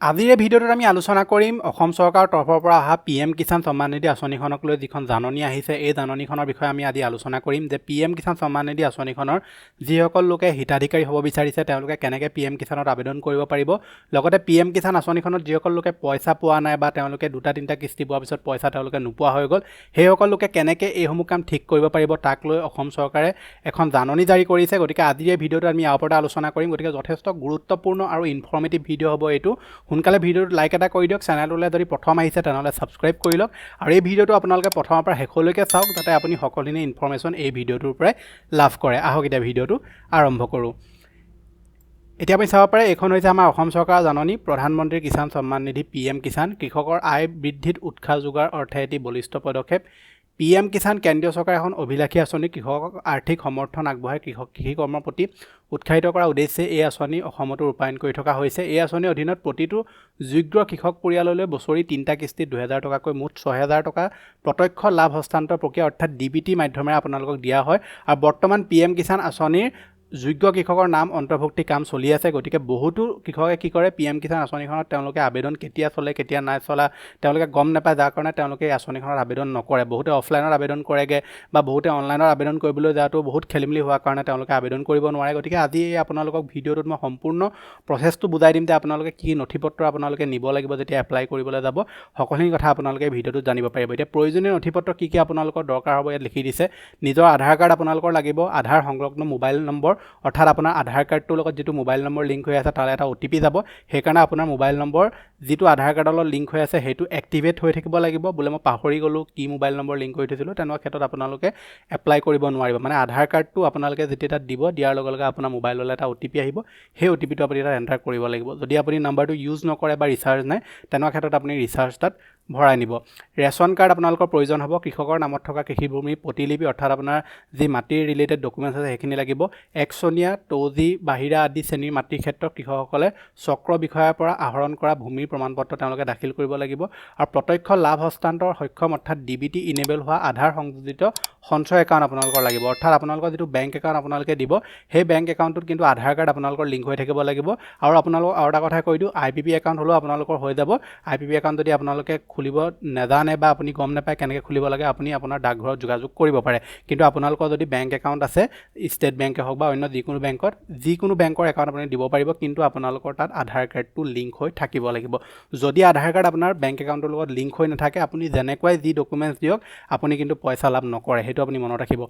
আজিৰ এই ভিডিঅ'টোত আমি আলোচনা কৰিম অসম চৰকাৰৰ তৰফৰ পৰা অহা পিএম কিষাণ সন্মান নিধি আঁচনিখনক লৈ যিখন জাননী আহিছে, এই জাননীখনৰ বিষয়ে আমি আজি আলোচনা কৰিম যে পিএম কিষাণ সন্মান নিধি আঁচনিখনৰ যিসকল লোকে হিতাধিকাৰী হ'ব বিচাৰিছে, তেওঁলোকে কেনেকৈ পিএম কিষাণত আবেদন কৰিব পাৰিব। লগতে পিএম কিষাণ আঁচনিখনত যিসকল লোকে পইচা পোৱা নাই বা তেওঁলোকে দুটা তিনিটা কিস্তি পোৱাৰ পিছত পইচা তেওঁলোকে নোপোৱা হৈ গ'ল, সেইসকল লোকে কেনেকৈ এইসমূহ কাম ঠিক কৰিব পাৰিব, তাক লৈ অসম চৰকাৰে এখন জাননী জাৰি কৰিছে। গতিকে আজিৰ এই ভিডিঅ'টো আমি ইয়াৰ ওপৰতে আলোচনা কৰিম। গতিকে যথেষ্ট গুৰুত্বপূৰ্ণ আৰু ইনফৰ্মেটিভ ভিডিঅ' হ'ব এইটো। সোনকালে ভিডিঅ'টো লাইক এটা কৰি দিয়ক। চেনেলটোলৈ যদি প্ৰথম আহিছে, তেনেহ'লে ছাবস্ক্ৰাইব কৰি লওক আৰু এই ভিডিঅ'টো আপোনালোকে প্ৰথমৰ পৰা শেষলৈকে চাওক, যাতে আপুনি সকলোখিনি ইনফৰ্মেশ্যন এই ভিডিঅ'টোৰ পৰাই লাভ কৰে। আহক, এতিয়া ভিডিঅ'টো আৰম্ভ কৰোঁ। এতিয়া আপুনি চাব পাৰে, এইখন হৈছে আমাৰ অসম চৰকাৰৰ জাননী। প্ৰধানমন্ত্ৰী কিষাণ সন্মান নিধি, পিএম কিষাণ, কৃষকৰ আয় বৃদ্ধিত উৎসাহ যোগাৰ অৰ্থে এটি বলিষ্ঠ পদক্ষেপ। পিএম কিষাণ কেন্দ্ৰীয় চৰকাৰৰ এখন অভিলাষী আঁচনি। কৃষকক আৰ্থিক সমৰ্থন আগবঢ়াই কৃষক কৃষিকৰ্মৰ প্ৰতি উৎসাহিত কৰাৰ উদ্দেশ্যে এই আঁচনি অসমতো ৰূপায়ণ কৰি থকা হৈছে। এই আঁচনিৰ অধীনত প্ৰতিটো যোগ্য কৃষক পৰিয়াললৈ বছৰি তিনিটা কিস্তিত 2000 টকাকৈ মুঠ 6000 টকা প্ৰত্যক্ষ লাভ হস্তান্তৰ প্ৰক্ৰিয়া অৰ্থাৎ ডিবিটি মাধ্যমেৰে আপোনালোকক দিয়া হয়। আৰু বৰ্তমান পিএম কিষাণ আঁচনিৰ যোগ্য কৃষকৰ নাম অন্তৰ্ভুক্তি কাম চলি আছে। গতিকে বহুতো কৃষকে কি কৰে, পিএম কিষাণ আঁচনিখনত তেওঁলোকে আবেদন কেতিয়া চলে, কেতিয়া নাই চলা, তেওঁলোকে গম নাপায়, যাৰ কাৰণে তেওঁলোকে এই আঁচনিখনত আবেদন নকৰে। বহুতে অফলাইনত আবেদন কৰেগৈ বা বহুতে অনলাইনত আবেদন কৰিবলৈ যোৱাটো বহুত খেলি মেলি হোৱাৰ কাৰণে তেওঁলোকে আবেদন কৰিব নোৱাৰে। গতিকে আজি এই আপোনালোকক ভিডিঅ'টোত মই সম্পূৰ্ণ প্ৰচেছটো বুজাই দিম যে আপোনালোকে কি নথি পত্ৰ আপোনালোকে নিব লাগিব যেতিয়া এপ্লাই কৰিবলৈ যাব, সকলোখিনি কথা আপোনালোকে ভিডিঅ'টোত জানিব পাৰিব। এতিয়া প্ৰয়োজনীয় নথি পত্ৰ কি কি আপোনালোকৰ দৰকাৰ হ'ব, ইয়াত লিখি দিছে। নিজৰ আধাৰ কাৰ্ড আপোনালোকৰ লাগিব, আধাৰ সংলগ্ন মোবাইল নম্বৰ, অৰ্থাৎ আপোনাৰ আধাৰ কাৰ্ডটোৰ লগত যিটো মোবাইল নম্বৰ লিংক হৈ আছে, তালৈ এটা অ'টিপি যাব। সেইকাৰণে আপোনাৰ মোবাইল নম্বৰ যিটো আধাৰ কাৰ্ডৰ লগত লিংক হৈ আছে, সেইটো এক্টিভেট হৈ থাকিব লাগিব। বোলে মই পাহৰি গ'লোঁ কি মোবাইল নম্বৰ লিংক কৰি থৈছিলোঁ, তেনেকুৱা ক্ষেত্ৰত আপোনালোকে এপ্লাই কৰিব নোৱাৰিব। মানে আধাৰ কাৰ্ডটো আপোনালোকে যেতিয়া তাত দিব, দিয়াৰ লগে লগে আপোনাৰ মোবাইললৈ এটা অ'টিপি আহিব। সেই অ'টিপিটো আপুনি তাত এণ্টাৰ কৰিব লাগিব। যদি আপুনি নাম্বাৰটো ইউজ নকৰে বা ৰিচাৰ্জ নাই, তেনেকুৱা ক্ষেত্ৰত আপুনি ৰিচাৰ্জ তাত ভৰাই নিব। ৰেচন কাৰ্ড আপোনালোকৰ প্ৰয়োজন হ'ব। কৃষকৰ নামত থকা কৃষিভূমিৰ প্ৰতিলিপি, অৰ্থাৎ আপোনাৰ যি মাটিৰ ৰিলেটেড ডকুমেণ্টছ আছে, সেইখিনি লাগিব। একচনীয়া, তৌজি, বাহিৰা আদি শ্ৰেণীৰ মাটিৰ ক্ষেত্ৰত কৃষকসকলে চক্ৰ বিষয়াৰ পৰা আহৰণ কৰা ভূমিৰ প্ৰমাণপত্ৰ তেওঁলোকে দাখিল কৰিব লাগিব। আৰু প্ৰত্যক্ষ লাভ হস্তান্তৰ সক্ষম অৰ্থাৎ ডিবিটি ইনেবল হোৱা আধাৰ সংযোজিত সঞ্চয় একাউণ্ট আপোনালোকৰ লাগিব। অৰ্থাৎ আপোনালোকৰ যিটো বেংক একাউণ্ট আপোনালোকে দিব, সেই বেংক একাউণ্টটোত কিন্তু আধাৰ কাৰ্ড আপোনালোকৰ লিংক হৈ থাকিব লাগিব। আৰু আপোনালোকক আৰু এটা কথা কৈ দিওঁ, আইপিপি একাউণ্ট হ'লেও আপোনালোকৰ হৈ যাব। আইপিপি একাউণ্ট যদি আপোনালোকে খুলিব নাজানে বা আপুনি গম নাপায় কেনেকৈ খুলিব লাগে, আপুনি আপোনাৰ ডাকঘৰত যোগাযোগ কৰিব পাৰে। কিন্তু আপোনালোকৰ যদি বেংক একাউণ্ট আছে, ষ্টেট বেংকে হওক বা অন্য যিকোনো বেংকত, যিকোনো বেংকৰ একাউণ্ট আপুনি দিব পাৰিব, কিন্তু আপোনালোকৰ তাত আধাৰ কাৰ্ডটো লিংক হৈ থাকিব লাগিব। যদি আধাৰ কাৰ্ড আপোনাৰ বেংক একাউণ্টটোৰ লগত লিংক হৈ নাথাকে, আপুনি যেনেকুৱাই যি ডকুমেণ্টছ দিয়ক, আপুনি কিন্তু পইচা লাভ নকৰে। সেইটো আপুনি মনত ৰাখিব।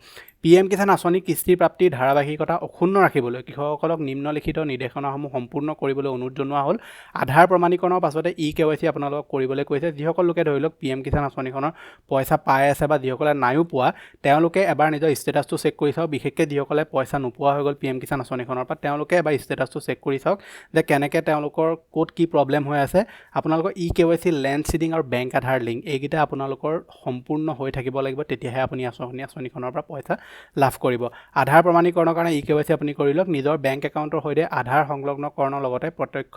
পিএম কিষাণ আঁচনি কিস্তিৰ প্ৰাপ্তিৰ ধাৰাবাহিকতা অক্ষুণ্ণ ৰাখিবলৈ কৃষকসকলক নিম্নলিখিত নিৰ্দেশনাসমূহ সম্পূৰ্ণ কৰিবলৈ অনুৰোধ জনোৱা হ'ল। আধাৰ প্ৰমাণীকৰণৰ পাছতে ই কেৱাইচি আপোনালোকক কৰিবলৈ কৈছে। যিসকল লোকে ধৰি লওক পিএম কিষাণ আঁচনিখনৰ পইচা পাই আছে বা যিসকলে নাইও পোৱা, তেওঁলোকে এবাৰ নিজৰ ষ্টেটাছটো চেক কৰি চাওক। বিশেষকৈ যিসকলে পইচা নোপোৱা হৈ গ'ল পিএম কিষাণ আঁচনিখনৰ পৰা, তেওঁলোকে এবাৰ ষ্টেটাছটো চেক কৰি চাওক যে কেনেকৈ তেওঁলোকৰ ক'ত কি প্ৰব্লেম হৈ আছে। আপোনালোকৰ ই কেৱাইচি, লেণ্ড চিডিং আৰু বেংক আধাৰ লিংক, এইকেইটা আপোনালোকৰ সম্পূৰ্ণ হৈ থাকিব লাগিব। তেতিয়াহে আপুনি আঁচনিখনৰ পৰা পইচা লাভ কৰিব। আধাৰ প্ৰমাণীকৰণৰ কাৰণে ই কেৱাইচি আপুনি কৰি লওক। নিজৰ বেংক একাউণ্টৰ সৈতে আধাৰ সংলগ্নকৰণৰ লগতে প্ৰত্যক্ষ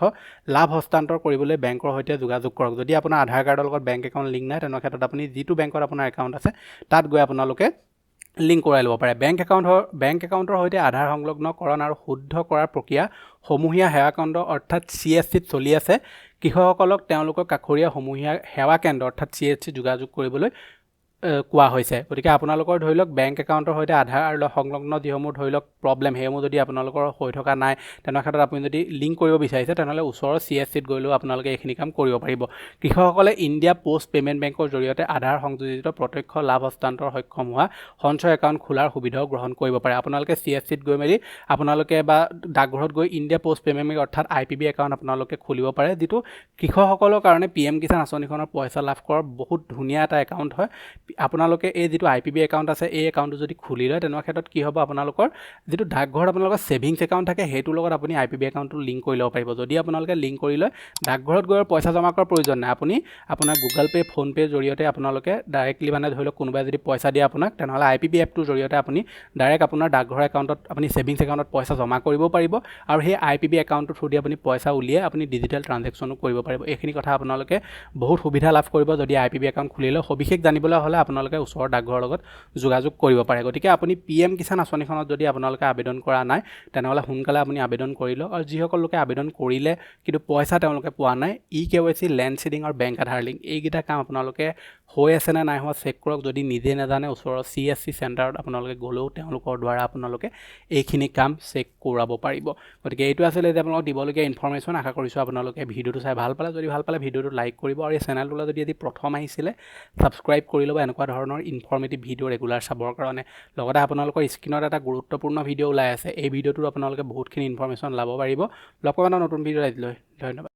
লাভ হস্তান্তৰ কৰিবলৈ বেংকৰ সৈতে যোগাযোগ কৰক। যদি আপোনাৰ আধাৰ কাৰ্ডৰ লগত বেংক একাউণ্ট লিংক নাই, তেনেকুৱা ক্ষেত্ৰত আপুনি যিটো বেংকত আপোনাৰ একাউণ্ট আছে, তাত গৈ আপোনালোকে লিংক কৰাই ল'ব পাৰে। বেংক একাউণ্টৰ সৈতে আধাৰ সংলগ্নকৰণ আৰু শুদ্ধ কৰাৰ প্ৰক্ৰিয়া সমূহীয়া সেৱা কেন্দ্ৰ অৰ্থাৎ চিএছচিত চলি আছে। কৃষকসকলক তেওঁলোকৰ কাষৰীয়া সমূহীয়া সেৱা কেন্দ্ৰ অৰ্থাৎ চিএছচিত যোগাযোগ কৰিবলৈ কোৱা হৈছে। গতিকে আপোনালোকৰ ধৰি লওক বেংক একাউণ্টৰ সৈতে আধাৰ আৰু সংলগ্ন যিসমূহ ধৰি লওক প্ৰব্লেম, সেইসমূহ যদি আপোনালোকৰ হৈ থকা নাই, তেনেকুৱা ক্ষেত্ৰত আপুনি যদি লিংক কৰিব বিচাৰিছে, তেনেহ'লে ওচৰৰ চিএছচিত গ'লেও আপোনালোকে এইখিনি কাম কৰিব পাৰিব। কৃষকসকলে ইণ্ডিয়া প'ষ্ট পে'মেণ্ট বেংকৰ জৰিয়তে আধাৰ সংযোজিত প্ৰত্যক্ষ লাভ হস্তান্তৰ সক্ষম হোৱা সঞ্চয় একাউণ্ট খোলাৰ সুবিধাও গ্ৰহণ কৰিব পাৰে। আপোনালোকে চিএছচিত গৈ মেলি আপোনালোকে বা ডাকঘৰত গৈ ইণ্ডিয়া প'ষ্ট পে'মেণ্ট বেংক অৰ্থাৎ আইপিবি একাউণ্ট আপোনালোকে খুলিব পাৰে, যিটো কৃষকসকলৰ কাৰণে পিএম কিষাণ আঁচনিখনৰ পইচা লাভ কৰাৰ বহুত ধুনীয়া এটা একাউণ্ট হয়। আপোনালোকে এই যিটো আইপিবি একাউণ্ট আছে, এই একাউণ্টটো যদি খুলি লয়, তেনেকুৱা ক্ষেত্ৰত কি হ'ব, আপোনালোকৰ যিটো ডাকঘৰত আপোনালোকৰ ছেভিংছ একাউণ্ট থাকে, সেইটোৰ লগত আপুনি আইপিবি একাউণ্টটো লিংক কৰি ল'ব পাৰিব। যদি আপোনালোকে লিংক কৰি লয়, ডাকঘৰত গৈ পইচা জমা কৰাৰ প্ৰয়োজন নাই। আপুনি আপোনাৰ গুগল পে', ফোনপে'ৰ জৰিয়তে আপোনালোকে ডাইৰেক্টলি, মানে ধৰি লওক কোনোবাই যদি পইচা দিয়ে আপোনাক, তেনেহ'লে আইপিবি এপটোৰ জৰিয়তে আপুনি ডাইৰেক্ট আপোনাৰ ডাকঘৰৰ একাউণ্টত, আপুনি ছেভিংছ একাউণ্টত পইচা জমা কৰিব পাৰিব আৰু সেই আইপিবি একাউণ্টটোৰ থ্ৰুদি আপুনি পইচা উলিয়াই আপুনি ডিজিটেল ট্ৰানজেকশ্যনো কৰিব পাৰিব। এইখিনি কথা আপোনালোকে বহুত সুবিধা লাভ কৰিব যদি আইপিবি একাউণ্ট খুলি লয়। সবিশেষ জানিবলৈ হ'লে আপোনালোকে ওচৰৰ ডাকঘৰৰ লগত যোগাযোগ কৰিব পাৰে। গতিকে আপুনি পি এম কিষাণ আঁচনিখনত যদি আপোনালোকে আবেদন কৰা নাই, তেনেহ'লে সোনকালে আপুনি আবেদন কৰি লওক। আৰু যিসকল লোকে আবেদন কৰিলে কিন্তু পইচা তেওঁলোকে পোৱা নাই, ই কেৱাইচি, লেণ্ড চিডিং আৰু বেংক আধাৰ লিংক, এইকেইটা কাম আপোনালোকে হৈ আছে নে নাই হোৱা চেক কৰক। যদি নিজে নাজানে, ওচৰৰ চিএছচি চেণ্টাৰত আপোনালোকে গ'লেও তেওঁলোকৰ দ্বাৰা আপোনালোকে এইখিনি কাম চেক কৰাব পাৰিব। গতিকে এইটো আছিলে যে আপোনালোকক দিবলগীয়া ইনফৰ্মেশ্যন। আশা কৰিছোঁ আপোনালোকে ভিডিঅ'টো চাই ভাল পালে। যদি ভাল পালে, ভিডিঅ'টো লাইক কৰিব আৰু এই চেনেলটোলৈ যদি আজি প্ৰথম আহিছিলে, ছাবস্ক্ৰাইব কৰি ল'ব এনেকুৱা ধৰণৰ ইনফৰ্মেটিভ ভিডিঅ' ৰেগুলাৰ চাবৰ কাৰণে। লগতে আপোনালোকৰ স্ক্ৰীণত এটা গুৰুত্বপূৰ্ণ ভিডিঅ' ওলাই আছে। এই ভিডিঅ'টোত আপোনালোকে বহুতখিনি ইনফৰ্মেশ্যন ল'ব পাৰিব। লগ পাম এটা নতুন ভিডিঅ' আজিলৈ। ধন্যবাদ।